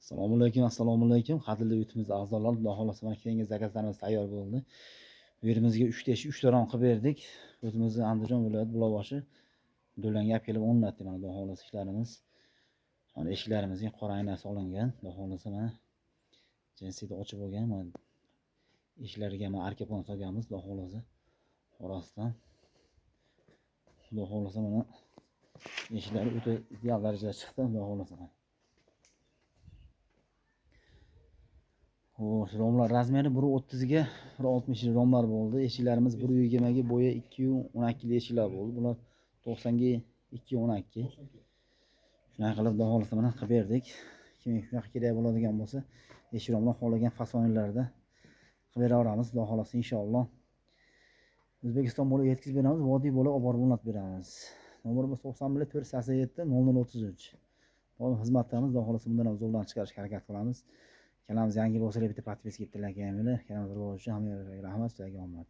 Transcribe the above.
Assalomu alaykum, assalomu alaykum. Qadrli yurtimiz a'zolari, Xudo xohlasa mana keyingi zakazlarimiz tayyor bo'ldi. Bu yerimizga 3 ta eshik, 3 ta rom qilib berdik. O'zimizni Andijon viloyati Buloqboshi Do'langa olib kelib o'rnatdik mana Xudo xohlasa ishlarimiz. Mana eshiklarimizga qora aynasi olingan. Xudo xohlasa mana jinsida ochib olgan. Mana eshiklariga mana arkapon solganmiz, Xudo xohlasa. Orasidan. Xudo xohlasa mana eshiklari o'ta ideal darajada chiqdi, Xudo xohlasa. Xo'sh, romlar razmeri 1.30 ga 1.60 romlar bo'ldi. Eshiklarimiz 1.20 ga bo'yi 2.12 lik eshiklar bo'ldi. Bular 90 ga 2.12. Shunaqa qilib Xudo xohlasa mana qilib berdik. Kim shunaqa kerak bo'ladigan bo'lsa, eshik romlar xohlagan fasonlarda qilib beraveramiz, Xudo xohlasa inshaalloh. O'zbekiston bo'ylab yetkazib beramiz, vodiy bo'ylab olib borib o'rnatib beramiz. Nomerimiz 91 487 0033. Doim xizmatdamiz, Xudo xohlasa bundan ham zo'rdan chiqarishga harakat qilamiz. Kanalimiz yangi bo'lsa, bitta подписка bitta like, kanalimiz rivoji uchun hammaga rahmat, sizlarga omad.